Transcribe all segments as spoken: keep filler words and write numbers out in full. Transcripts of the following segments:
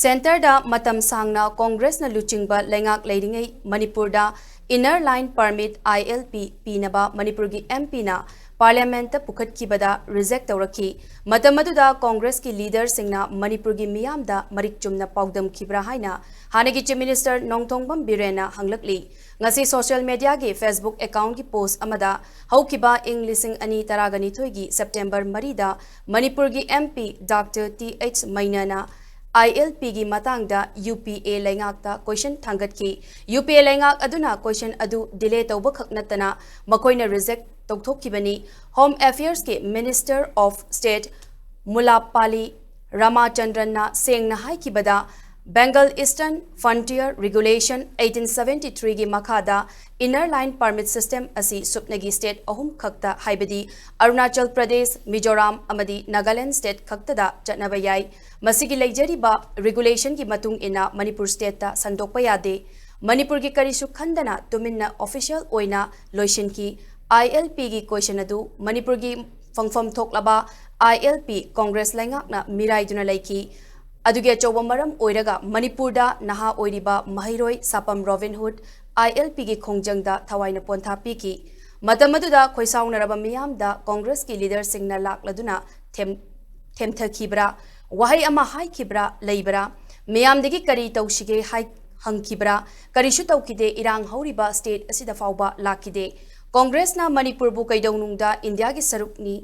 ꯁꯦꯟꯇꯔꯗ ꯃꯇꯝ ꯁꯥꯡꯅ ꯀꯣꯡꯒ꯭ꯔꯦꯁꯅ ꯂꯨꯆꯤꯡꯕ ꯂꯩꯉꯥꯛ ꯂꯩꯔꯤꯉꯩ ꯃꯅꯤꯄꯨꯔꯗ Inner Line Permit, I L P, ꯄꯤꯅꯕ ꯃꯅꯤꯄꯨꯔꯒꯤ M Pꯅ Parliamentꯇ ꯄꯨꯈꯠꯈꯤꯕꯗ reject ꯇꯧꯔꯛꯈꯤ꯫ ꯃꯇꯝ ꯑꯗꯨꯗ ꯀꯣꯡꯒ꯭ꯔꯦꯁꯀꯤ leaderꯁꯤꯡꯅ ꯃꯅꯤꯄꯨꯔꯒꯤ ꯃꯤꯌꯥꯝꯗ ꯃꯔꯤꯛ ꯆꯨꯝꯅ ꯄꯥꯎꯗꯝꯈꯤꯕ꯭ꯔꯥ ꯍꯥꯏꯅ ꯍꯥꯟꯅꯒꯤ Chief Minister ꯅꯣꯡꯊꯣꯡꯕꯝ ꯕꯤꯔꯦꯟꯅ ꯍꯪꯂꯛꯂꯤ꯫ ꯉꯁꯤ social mediaꯒꯤ Facebook accountꯀꯤ post ꯑꯃꯗ ꯍꯧꯈꯤꯕ ꯏꯪ ꯂꯤꯁꯤꯡ ꯑꯅꯤ ꯇꯔꯥꯒ ꯅꯤꯊꯣꯏꯒꯤ September ꯃꯔꯤꯗ ꯃꯅꯤꯄꯨꯔꯒꯤ M P Doctor T H ꯃꯩꯅꯥꯅ I L Pꯒꯤ ꯃꯇꯥꯡꯗ U P A ꯂꯩꯉꯥꯛꯇ question ꯊꯥꯡꯒꯠꯈꯤ꯫ U P A ꯂꯩꯉꯥꯛ ꯑꯗꯨꯅ question ꯑꯗꯨ delay ꯇꯧꯕꯈꯛ ꯅꯠꯇꯅ ꯃꯈꯣꯏꯅ reject ꯇꯧꯊꯣꯛꯈꯤꯕꯅꯤ꯫ Home Affairsꯀꯤ Minister of State ꯃꯨꯂꯥꯄꯥꯂꯤ ꯔꯥꯃꯥꯆꯟꯗ꯭ꯔꯟꯅ ꯁꯦꯡꯅ ꯍꯥꯏꯈꯤꯕꯗ, Bengal Eastern Frontier Regulation eighteen seventy-threeꯒꯤ ꯃꯈꯥꯗ Inner Line Permit System ꯑꯁꯤ ꯁꯨꯞꯅꯒꯤ state ꯑꯍꯨꯝ ꯈꯛꯇ, ꯍꯥꯏꯕꯗꯤ ꯑꯔꯨꯅꯥꯆꯜ ꯄ꯭ꯔꯗꯦꯁ, ꯃꯤꯖꯣꯔꯥꯝ ꯑꯃꯗꯤ ꯅꯥꯒꯥꯂꯦꯟꯗ state ꯈꯛꯇꯗ ꯆꯠꯅꯕ ꯌꯥꯏ꯫ ꯃꯁꯤꯒꯤ ꯂꯩꯖꯔꯤꯕ regulationꯒꯤ ꯃꯇꯨꯡ ꯏꯟꯅ ꯃꯅꯤꯄꯨꯔ stateꯇ ꯁꯟꯗꯣꯛꯄ ꯌꯥꯗꯦ꯫ ꯃꯅꯤꯄꯨꯔꯒꯤ ꯀꯔꯤꯁꯨ ꯈꯟꯗꯅ ꯇꯨꯃꯤꯟꯅ official ꯑꯣꯏꯅ ꯂꯣꯏꯁꯤꯟꯈꯤ꯫ I L Pꯒꯤ question ꯑꯗꯨ ꯃꯅꯤꯄꯨꯔꯒꯤ ꯐꯪꯐꯝ ꯊꯣꯛꯂꯕ I L P ꯀꯣꯡꯒ꯭ꯔꯦꯁ ꯂꯩꯉꯥꯛꯅ ꯃꯤꯔꯥꯏꯗꯨꯅ ꯂꯩꯈꯤ꯫ ꯑꯗꯨꯒꯤ ꯑꯆꯧꯕ ꯃꯔꯝ ꯑꯣꯏꯔꯒ ꯃꯅꯤꯄꯨꯔꯗ ꯅꯍꯥ ꯑꯣꯏꯔꯤꯕ ꯃꯍꯩꯔꯣꯏ ꯁꯥꯄꯝ ꯔꯣꯕꯤꯟ ꯍꯨꯗ I L Pꯒꯤ ꯈꯣꯡꯖꯪꯗ ꯊꯋꯥꯏꯅ ꯄꯣꯟꯊꯥ ꯄꯤꯈꯤ꯫ ꯃꯇꯝ ꯑꯗꯨꯗ ꯈꯣꯏꯁꯥꯎꯅꯔꯕ ꯃꯤꯌꯥꯝꯗ ꯀꯣꯡꯒ꯭ꯔꯦꯁꯀꯤ leaderꯁꯤꯡꯅ ꯂꯥꯛꯂꯗꯨꯅ ꯊꯦꯝ-, ꯊꯦꯝꯊꯈꯤꯕ꯭ꯔꯥ? ꯋꯥꯍꯩ ꯑꯃ ꯍꯥꯏꯈꯤꯕ꯭ꯔꯥ? ꯂꯩꯕ꯭ꯔꯥ? ꯃꯤꯌꯥꯝꯗꯒꯤ ꯀꯔꯤ ꯇꯧꯁꯤꯒꯦ ꯍꯥꯏ-, ꯍꯪꯈꯤꯕ꯭ꯔꯥ? ꯀꯔꯤꯁꯨ ꯇꯧꯈꯤꯗꯦ꯫ ꯏꯔꯥꯡ ꯍꯧꯔꯤꯕ state ꯑꯁꯤꯗ ꯐꯥꯎꯕ ꯂꯥꯛꯈꯤꯗꯦ꯫ ꯀꯣꯡꯒ꯭ꯔꯦꯁꯅ ꯃꯅꯤꯄꯨꯔꯕꯨ ꯀꯩꯗꯧꯅꯨꯡꯗ ꯏꯟꯗꯤꯌꯥꯒꯤ ꯁꯔꯨꯛꯅꯤ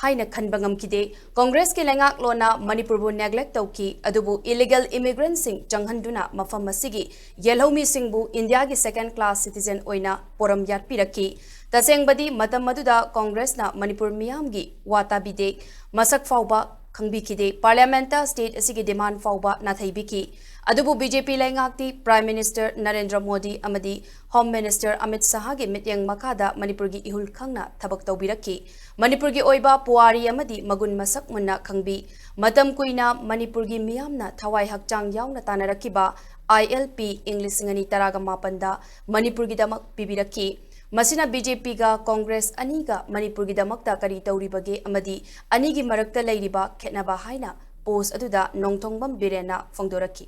ꯍꯥꯏꯅ ꯈꯟꯕ ꯉꯝꯈꯤꯗꯦ꯫ ꯀꯣꯡꯒ꯭ꯔꯦꯁꯀꯤ ꯂꯩꯉꯥꯛꯂꯣꯟꯅ ꯃꯅꯤꯄꯨꯔꯕꯨ neglect ꯇꯧꯈꯤ, ꯑꯗꯨꯕꯨ illegal immigrantꯁꯤꯡ ꯆꯪꯍꯟꯗꯨꯅ ꯃꯐꯝ ꯑꯁꯤꯒꯤ ꯌꯦꯜꯍꯧꯃꯤꯁꯤꯡꯕꯨ ꯏꯟꯗꯤꯌꯥꯒꯤ second class citizen ꯑꯣꯏꯅ ꯄꯣꯔꯝ ꯌꯥꯠꯄꯤꯔꯛꯈꯤ꯫ ꯇꯁꯦꯡꯕꯗꯤ ꯃꯇꯝ ꯑꯗꯨꯗ ꯀꯣꯡꯒ꯭ꯔꯦꯁꯅ ꯃꯅꯤꯄꯨꯔ ꯃꯤꯌꯥꯝꯒꯤ ꯋꯥ ꯇꯥꯕꯤꯗꯦ, ꯃꯁꯛ ꯐꯥꯎꯕ ꯈꯪꯕꯤꯈꯤꯗꯦ꯫ Parliamentꯇ state ꯑꯁꯤꯒꯤ demand ꯐꯥꯎꯕ ꯅꯥꯊꯩꯕꯤꯈꯤ꯫ ꯑꯗꯨꯕꯨ B J P ꯂꯩꯉꯥꯛꯇꯤ Prime Minister Narendra Modi ꯑꯃꯗꯤ Home Minister ꯑꯃꯤꯠ ꯁꯥꯍꯒꯤ ꯃꯤꯠꯌꯦꯡ ꯃꯈꯥꯗ ꯃꯅꯤꯄꯨꯔꯒꯤ ꯏꯍꯨꯜ ꯈꯪꯅ ꯊꯕꯛ ꯇꯧꯕꯤꯔꯛꯈꯤ꯫ ꯃꯅꯤꯄꯨꯔꯒꯤ ꯑꯣꯏꯕ ꯄꯨꯋꯥꯔꯤ ꯑꯃꯗꯤ ꯃꯒꯨꯟ ꯃꯁꯛ ꯃꯨꯟꯅ ꯈꯪꯕꯤ꯫ ꯃꯇꯝ ꯀꯨꯏꯅ ꯃꯅꯤꯄꯨꯔꯒꯤ ꯃꯤꯌꯥꯝꯅ ꯊꯋꯥꯏ ꯍꯛꯆꯥꯡ ꯌꯥꯎꯅ ꯇꯥꯟꯅꯔꯛꯈꯤꯕ I L P ꯏꯪ ꯂꯤꯁꯤꯡ ꯑꯅꯤ ꯇꯔꯥꯒ ꯃꯥꯄꯟꯗ ꯃꯅꯤꯄꯨꯔꯒꯤꯗꯃꯛ ꯄꯤꯕꯤꯔꯛꯈꯤ꯫ ꯃꯁꯤꯅ B J Pꯒ ꯀꯣꯡꯒ꯭ꯔꯦꯁ ꯑꯅꯤꯒ ꯃꯅꯤꯄꯨꯔꯒꯤꯗꯃꯛꯇ ꯀꯔꯤ ꯇꯧꯔꯤꯕꯒꯦ ꯑꯃꯗꯤ ꯑꯅꯤꯒꯤ ꯃꯔꯛꯇ ꯂꯩꯔꯤꯕ ꯈꯦꯠꯅꯕ ꯍꯥꯏꯅ ꯄꯣꯁ ꯑꯗꯨꯗ ꯅꯣꯡꯊꯣꯡꯕꯝ ꯕꯤꯔꯦꯟꯅ ꯐꯣꯡꯗꯣꯔꯛꯈꯤ꯫